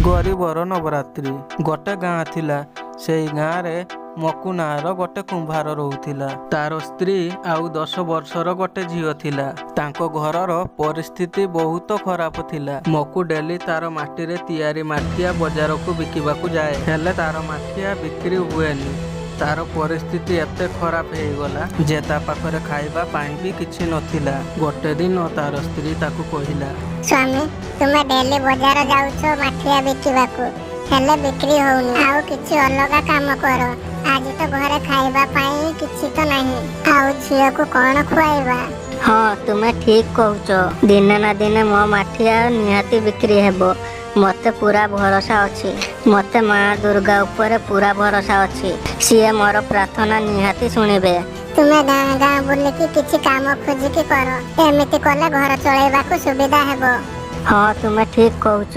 ଗରିବର ନବରାତ୍ରି। ଗୋଟେ ଗାଁ ଥିଲା। ସେଇ ଗାଁରେ ମକୁ ନାଁର ଗୋଟେ କୁମ୍ଭାର ରହୁଥିଲା। ତାର ସ୍ତ୍ରୀ ଆଉ 10 ବର୍ଷର ଗୋଟେ ଝିଅ ଥିଲା। ତାଙ୍କ ଘରର ପରିସ୍ଥିତି ବହୁତ ଖରାପ ଥିଲା। ମକୁ ଡେଲି ତାର ମାଟିରେ ତିଆରି ମାଠିଆ ବଜାରକୁ ବିକିବାକୁ ଯାଏ, ହେଲେ ତାର ମାଠିଆ ବିକ୍ରି ହୁଏନି। ତାର ପରିସ୍ଥିତି ଏତେ ଖରାପ ହେଇଗଲା ଯେ ତା ପାଖରେ ଖାଇବା ପାଇଁ ବି କିଛି ନଥିଲା। ଗୋଟେ ଦିନ ତାର ସ୍ତ୍ରୀ ତାକୁ କହିଲା, ସ୍ୱାମୀ, ତୁମେ ଡେଲି ବଜାର ଯାଉଛ ମାଠିଆ ବିକିବାକୁ, ହେଲେ ବିକ୍ରି ହଉନି। ଆଉ କିଛି ଅଲଗା କାମ କର। ଆଜି ତ ଘରେ ଖାଇବା ପାଇଁ କିଛି ତ ନାହିଁ, ଆଉ ଝିଅକୁ କଣ ଖୁଆଇବା? ହଁ, ତୁମେ ଠିକ କହୁଛ। ଦିନେ ନା ଦିନେ ମୋ ମାଠିଆ ନିହାତି ବିକ୍ରି ହେବ। ମୋତେ ପୁରା ଭରସା ଅଛି। ମୋତେ ମା ଦୁର୍ଗା ଉପରେ ପୁରା ଭରସା ଅଛି। ସିଏ ମୋର ପ୍ରାର୍ଥନା ନିହାତି ଶୁଣିବେ। ତୁମେ ଗାଁ ଗାଁ ବୁଲିକି କିଛି କାମ ଖୋଜିକି କର। ଏମିତି କଲେ ଘର ଚଳେଇବାକୁ ସୁବିଧା ହେବ। ହଁ, ତୁମେ ଠିକ କହୁଛ।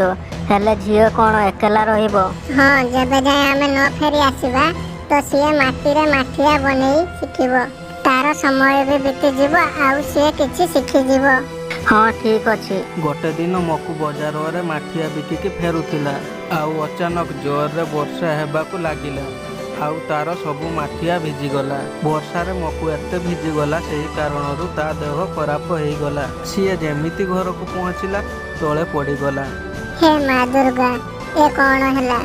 ହେଲେ ଝିଅ କଣ ଏକଲା ରହିବ? ହଁ, ଯେବେ ଯାଏଁ ଆମେ ନ ଫେରି ଆସିବା ତ ସିଏ ମାଟିରେ ମାଠିଆ ବନେଇ ଶିଖିବ। ତାର ସମୟ ବି ବିତିଯିବ ଆଉ ସିଏ କିଛି ଶିଖିଯିବ। ହଁ, ଠିକ ଅଛି। ଗୋଟେ ଦିନ ମକୁ ବଜାରରେ ମାଠିଆ ବିକିକି ଫେରୁଥିଲା ଆଉ ଅଚାନକ ଜୋରରେ ବର୍ଷା ହେବାକୁ ଲାଗିଲା ଆଉ ତାର ସବୁ ମାଠିଆ ଭିଜିଗଲା। ବର୍ଷାରେ ମକୁ ଏତେ ଭିଜିଗଲା, ସେହି କାରଣରୁ ତା ଦେହ ଖରାପ ହେଇଗଲା। ସିଏ ଯେମିତି ଘରକୁ ପହଞ୍ଚିଲା, ତଳେ ପଡ଼ିଗଲା। ହେ ମା ଦୁର୍ଗା, ଏ କଣ ହେଲା?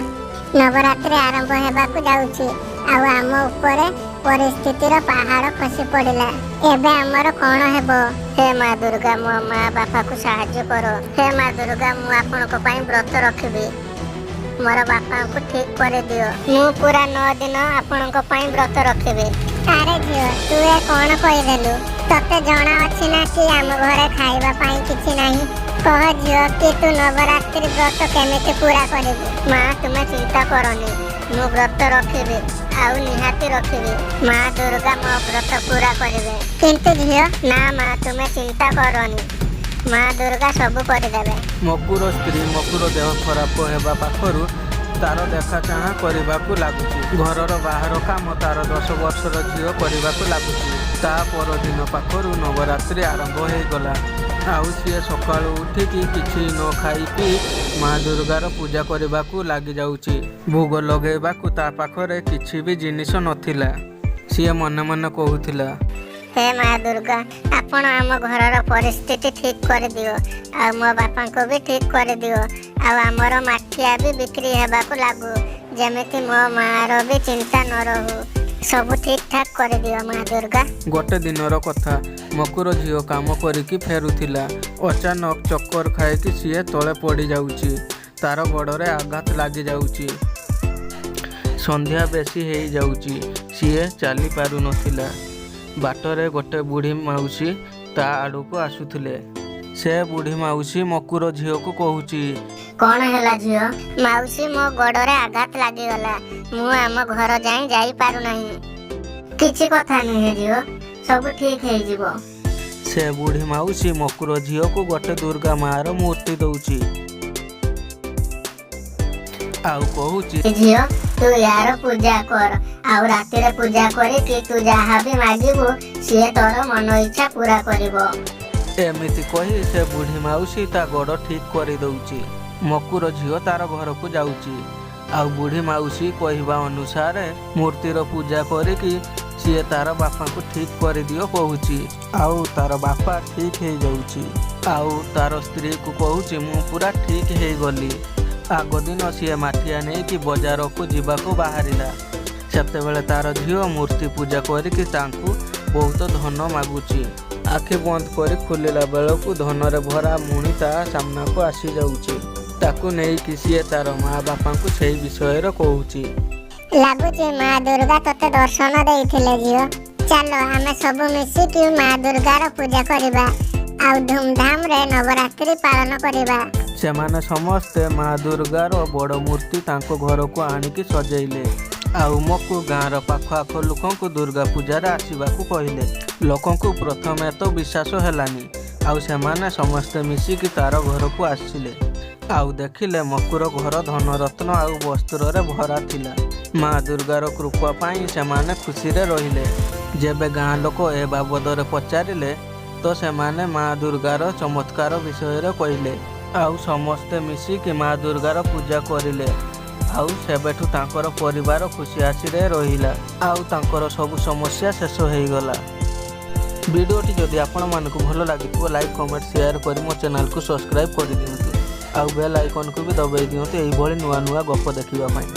ନବରାତ୍ରି ଆରମ୍ଭ ହେବାକୁ ଯାଉଛି ଆଉ ଆମ ଉପରେ ପରିସ୍ଥିତିର ପାହାଡ଼ ଖସି ପଡ଼ିଲା। ଏବେ ଆମର କଣ ହେବ? ହେ ମା ଦୁର୍ଗା, ମୋ ମା ବାପାକୁ ସାହାଯ୍ୟ କର। ହେ ମା ଦୁର୍ଗା, ମୁଁ ଆପଣଙ୍କ ପାଇଁ ବ୍ରତ ରଖିବି। ମୋର ବାପାଙ୍କୁ ଠିକ କରିଦିଅ। ମୁଁ ପୁରା 9 ଦିନ ଆପଣଙ୍କ ପାଇଁ ବ୍ରତ ରଖିବି। ଆରେ ଝିଅ, ତୁ ଏ କଣ କହିଦେଲୁ? ତତେ ଜଣା ଅଛି ନା କି ଆମ ଘରେ ଖାଇବା ପାଇଁ କିଛି ନାହିଁ? କହ ଝିଅ, କି ତୁ ନବରାତ୍ରି ବ୍ରତ କେମିତି ପୁରା କରିବୁ? ମା, ତୁମେ ଚିନ୍ତା କରନି। ମୁଁ ବ୍ରତ ରଖିବି ଆଉ ନିହାତି ରଖିବି। ମା ଦୁର୍ଗା ମୋ ବ୍ରତ ପୁରା କରିବେ। କିନ୍ତୁ ଝିଅ। ନା ମା, ତୁମେ ଚିନ୍ତା କରନି। ମା ଦୁର୍ଗା ସବୁ କରିଦେବେ। ମକୁର ସ୍ତ୍ରୀ ମକୁର ଦେହ ଖରାପ ହେବା ପାଖରୁ ତାର ଦେଖା ଚାହାଁ କରିବାକୁ ଲାଗୁଛି। ଘରର ବାହାର କାମ ତାର 10 ବର୍ଷର ଝିଅ କରିବାକୁ ଲାଗୁଛି। ତା ପରଦିନ ପାଖରୁ ନବରାତ୍ରି ଆରମ୍ଭ ହେଇଗଲା ଆଉ ସିଏ ସକାଳୁ ଉଠିକି କିଛି ନ ଖାଇ ପିଇ ମା ଦୁର୍ଗାର ପୂଜା କରିବାକୁ ଲାଗିଯାଉଛି। ଭୋଗ ଲଗେଇବାକୁ ତା ପାଖରେ କିଛି ବି ଜିନିଷ ନଥିଲା। ସିଏ ମନେ ମନେ କହୁଥିଲା, ହେ ମା ଦୁର୍ଗା, ଆପଣ ଆମ ଘରର ପରିସ୍ଥିତି ଠିକ କରିଦିଅ ଆଉ ମୋ ବାପାଙ୍କୁ ବି ଠିକ କରିଦିଅ ଆଉ ଆମର ମାଠିଆ ବି ବିକ୍ରି ହେବାକୁ ଲାଗୁ, ଯେମିତି ମୋ ମାର ବି ଚିନ୍ତା ନ ରହୁ। ସବୁ ଠିକ ଠାକ କରିଦିଅ ମା ଦୁର୍ଗା। ଗୋଟେ ଦିନର କଥା, ମକୁର ଝିଅ କାମ କରିକି ଫେରୁଥିଲା। ଅଚାନକ ଚକ୍କର ଖାଇକି ସିଏ ତଳେ ପଡ଼ିଯାଉଛି। ତାର ଗୋଡ଼ରେ ଆଘାତ ଲାଗିଯାଉଛି। ସନ୍ଧ୍ୟା ବେଶୀ ହେଇଯାଉଛି। ସିଏ ଚାଲି ପାରୁନଥିଲା। ବାଟରେ ଗୋଟେ ବୁଢ଼ୀ ମାଉସୀ ତା ଆଡ଼କୁ ଆସୁଥିଲେ। ସେ ବୁଢ଼ୀ ମାଉସୀ ମକୁର ଝିଅକୁ କହୁଛି, କଣ ହେଲା ଝିଅ? ମାଉସୀ, ମୋ ଗୋଡ଼ରେ ଆଘାତ ଲାଗିଗଲା। ମୁଁ ଆମ ଘର ଯାଏଁ ଯାଇପାରୁନାହିଁ। କିଛି କଥା ନୁହେଁ ଝିଅ, ସବୁ ଠିକ ହେଇଯିବ। ସେ ବୁଢ଼ୀ ମାଉସୀ ମକୁର ଝିଅକୁ ଗୋଟେ ଦୁର୍ଗା ମାର ମୂର୍ତ୍ତି ଦଉଛି ଆଉ କହୁଛି, ଝିଅ, ତୁ ୟାର ପୂଜା କର ଆଉ ରାତିରେ ପୂଜା କରିକି ତୁ ଯାହା ବି ମାଗିବୁ, ସିଏ ତୋର ମନ ଇଚ୍ଛା ପୁରା କରିବ। ଏମିତି କହି ସେ ବୁଢ଼ୀ ମାଉସୀ ତା ଗୋଡ଼ ଠିକ୍ କରିଦଉଛି। ମକୁର ଝିଅ ତାର ଘରକୁ ଯାଉଛି ଆଉ ବୁଢ଼ୀ ମାଉସୀ କହିବା ଅନୁସାରେ ମୂର୍ତ୍ତିର ପୂଜା କରିକି ସିଏ ତାର ବାପାଙ୍କୁ ଠିକ୍ କରିଦିଅ କହୁଛି ଆଉ ତାର ବାପା ଠିକ୍ ହେଇଯାଉଛି ଆଉ ତାର ସ୍ତ୍ରୀକୁ କହୁଛି, ମୁଁ ପୁରା ଠିକ୍ ହେଇଗଲି। ଆଗ ଦିନ ସିଏ ମାଠିଆ ନେଇକି ବଜାରକୁ ଯିବାକୁ ବାହାରିଲା। ସେତେବେଳେ ତାର ଝିଅ ମୂର୍ତ୍ତି ପୂଜା କରିକି ତାଙ୍କୁ ବହୁତ ଧନ ମାଗୁଛି। ଆଖି ବନ୍ଦ କରି ଖୋଲିଲା ବେଳକୁ ଧନରେ ଭରା ମୁଣି ତା ସାମ୍ନାକୁ ଆସିଯାଉଛି। ତାକୁ ନେଇକି ସିଏ ତାର ମା ବାପାଙ୍କୁ ସେଇ ବିଷୟରେ କହୁଛି। ଲାଗୁଛି ମା ଦୁର୍ଗା ତତେ ଦର୍ଶନ ଦେଇଥିଲେ ଝିଅ। ଚାଲ, ଆମେ ସବୁ ମିଶିକି ମା ଦୁର୍ଗାର ପୂଜା କରିବା ଆଉ ଧୁମଧାମରେ ନବରାତ୍ରି ପାଳନ କରିବା। ସେମାନେ ସମସ୍ତେ ମା ଦୁର୍ଗାର ବଡ଼ ମୂର୍ତ୍ତି ତାଙ୍କ ଘରକୁ ଆଣିକି ସଜେଇଲେ ଆଉ ମକୁ ଗାଁର ପାଖ ଆଖ ଲୋକଙ୍କୁ ଦୁର୍ଗା ପୂଜାରେ ଆସିବାକୁ କହିଲେ। ଲୋକଙ୍କୁ ପ୍ରଥମେ ତ ବିଶ୍ୱାସ ହେଲାନି ଆଉ ସେମାନେ ସମସ୍ତେ ମିଶିକି ତାର ଘରକୁ ଆସିଲେ ଆଉ ଦେଖିଲେ ମକୁର ଘର ଧନରତ୍ନ ଆଉ ବସ୍ତ୍ରରେ ଭରା ଥିଲା। ମା ଦୁର୍ଗାର କୃପା ପାଇଁ ସେମାନେ ଖୁସିରେ ରହିଲେ। ଯେବେ ଗାଁ ଲୋକ ଏ ବାବଦରେ ପଚାରିଲେ ତ ସେମାନେ ମା ଦୁର୍ଗାର ଚମତ୍କାର ବିଷୟରେ କହିଲେ। ଆଉ ସମସ୍ତେ ମିଶିକି ମା ଦୁର୍ଗାର ପୂଜା କରିଲେ। ଆଉ ସେବେଠୁ ତାଙ୍କର ପରିବାର ଖୁସିଆସିରେ ରହିଲା ଆଉ ତାଙ୍କର ସବୁ ସମସ୍ୟା ଶେଷ ହେଇଗଲା। ଭିଡ଼ିଓଟି ଯଦି ଆପଣମାନଙ୍କୁ ଭଲ ଲାଗିଥିବ, ଲାଇକ୍, କମେଣ୍ଟ, ସେୟାର କରି ମୋ ଚ୍ୟାନେଲକୁ ସବସ୍କ୍ରାଇବ୍ କରିଦିଅନ୍ତୁ ଆଉ ବେଲ୍ ଆଇକନ୍କୁ ବି ଦବାଇ ଦିଅନ୍ତୁ ଏଇଭଳି ନୂଆ ନୂଆ ଗପ ଦେଖିବା ପାଇଁ।